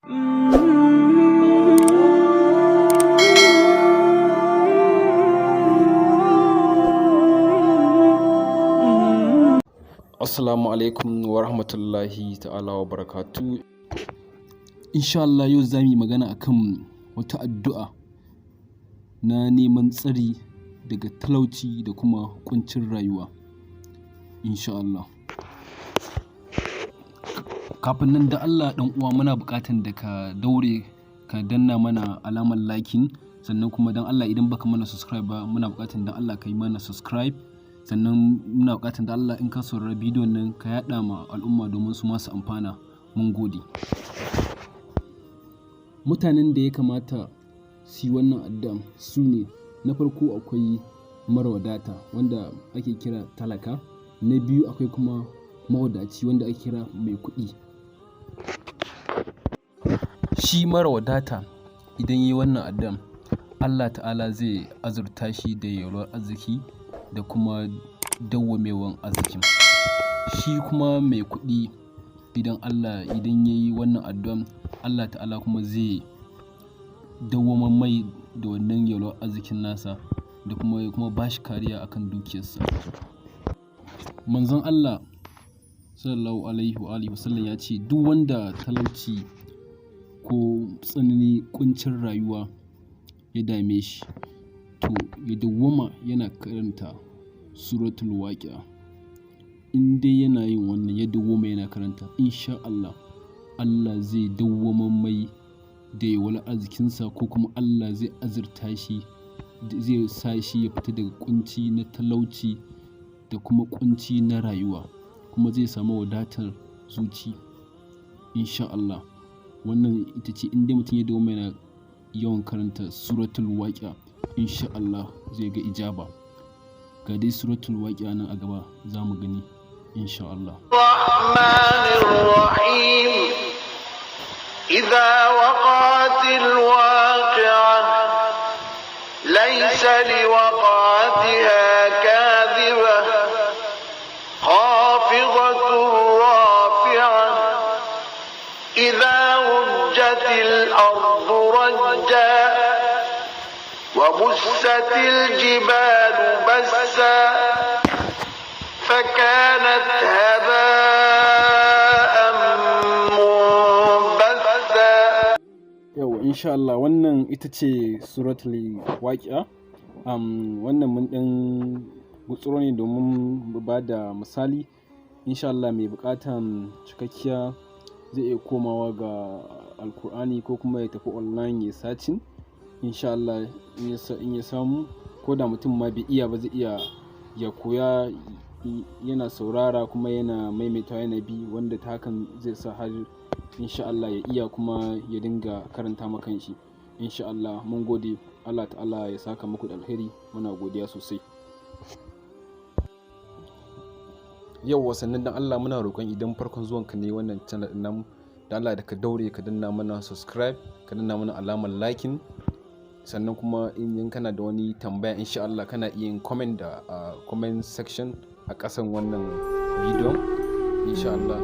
Assalamu alaikum wa rahmatullahi ta'ala wa barakatu. Insha Allah yau za mu yi magana akan wata addu'a na neman tsari daga talauci da kuma ƙuncin rayuwa. Insha Allah. Kafin nan, da Allah ɗan uwa, muna buƙatan da ka daure ka danna mana alamar liking. Sannan kuma don Allah idan baka mana subscribe ba, muna buƙatan don Allah ka yi mana subscribe. Sannan muna buƙatan da Allah in ka saurari bidiyon nan ka yaɗa ma al'umma domin su masu amfana. Mun gode. Mutanen da ya kamata su yi wannan addu'an su ne: na farko akwai mara wadata wanda ake kira talaka, na biyu akwai kuma mawadaci wanda ake kira mai kuɗi. Shi mara wadata idan ya yi wannan addu'an, Allah Ta'ala zai azurta shi da yalwar arziki da kuma dawwamewan arzikin. Shi kuma mai kuɗi, idan Allah idan ya yi wannan addu'an, Allah Ta'ala kuma zai dawwamar mai da wannan yalwar arzikin nasa da kuma ba shi kariya akan dukiyarsa. Manzon Allah Sallallahu Alaihi wa alihi Wasallam ya ce duk wanda talauci ko tsanani, ƙuncin rayuwa ya dame shi, to ya dawwama yana karanta Suratul Waƙi'a. In dai yana yin wannan, ya dawwama yana karanta, insha Allah Allah zai dawwamar mai da yalwar arzikinsa, ko kuma Allah zai azurta shi, zai sa shi ya fita daga ƙunci na talauci da kuma ƙunci na rayuwa, kuma zai samu wadatar zuci insha Allah. Wannan ita ce, in dai mutum ya dawwama yana yawan karanta Suratul Waƙi'a, insha Allah zai ga ijaba. Ga dai Suratul Waƙi'a nan a gaba za mu gani insha Allah. الرحمن الرحيم. إذا وقعت الواقعة، ليس لوقعتها كاذبة، خافضة رافعة. إذا رجت الأرض رجا، وبست الجبال بسا، فكانت هباء منبثا. Yau insha Allah wannan ita ce Suratul Waƙi'a. Wannan mun ɗan gutsuro ne domin mu ba da misali. Insha Allah mai buƙatan cikakkiya zai iya komawa ga Alkur'ani ko kuma ya tafi online ya searching. Insha Allah in ya samu, ko da mutum ma bai iya ba, zai iya ya koya yana saurara kuma yana maimaitawa, yana bi, wanda ta hakan zai sa har insha Allah ya iya kuma ya dinga karanta ma kanshi. Insha Allah mun gode. Allah Ta'ala ya saka muku da alheri. Muna godiya sosai. Yauwa, sannan dan Allah muna roƙon idan farkon zuwanka ne wannan channel ɗin namu, da Allah da ka daure ka danna mana subscribe, ka danna mana alamar liking. Sannan kuma in kana da wani tambaya, insha Allah kana iya yin comment da comment section a ƙasan wannan bidiyon insha Allah.